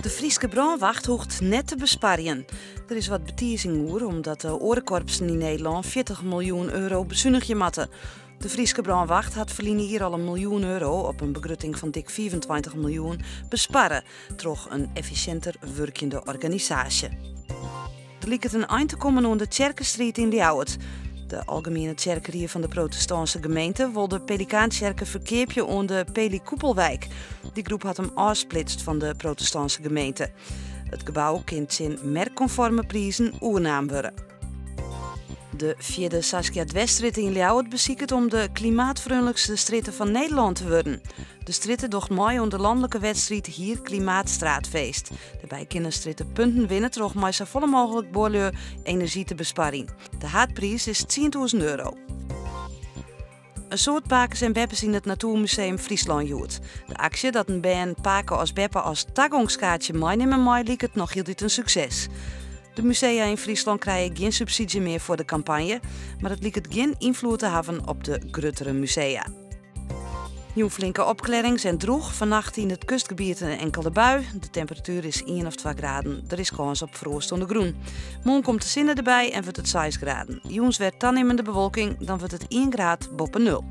De Fryske brânwacht hoecht net te besparjen. Der is wat betizing oer omdat de oare korpsen yn Nederlân 40 miljoen euro besunigje moatte. De Fryske brânwacht hat ferline jier al in miljoen euro op in begrutting fan dik 25 miljoen besparre troch in effisjinter wurkjende organisaasje. Der liket in ein te kommen oan de tsjerkestriid yn Ljouwert. De Algemiene Tsjerkerie fan de Protestânske gemeente wol de Pelikaantsjerke ferkeapje oan de Pelikoepelwijk. Dy groep hat him ôfsplitst fan de Protestânske gemeente. It gebou kin tsjin merkkonforme prizen oernaam wurde. De fjirde Saskia Dwersstrjitte yn Ljouwert besiket om de klimaatfreonlikste strjitte fan Nederlân te wurden. De strjitte docht mei oan de lanlike wedstriid Hier Klimaatstraatfeest. Dêrby kinne strjitte punten winne troch mei safolle mooglik buorlju enerzjy te besparjen. De haadpriis is 10.000 euro. In soad pakes en beppes yn it Natoermuseum Fryslân hjoed. De aksje dat in bern pake as beppe as tagongskaartsje meinimme mei liket noch hieltyd in sukses. De musea yn Fryslân krije gjin subsydzje mear foar de kampanje, mar it liket gjin ynfloed te hawwen op de gruttere musea. Jûn flinke opklearrings en drûch. Fannacht yn it kustgebiet in inkelde bui. De temperatuer is ien of twa graden. Der is kâns op froast oan de grûn. Moarn komt de sinne derby en wurdt it seis graden. Jûns wer tanimmende bewolking, dan wurdt it ien graad boppe nul.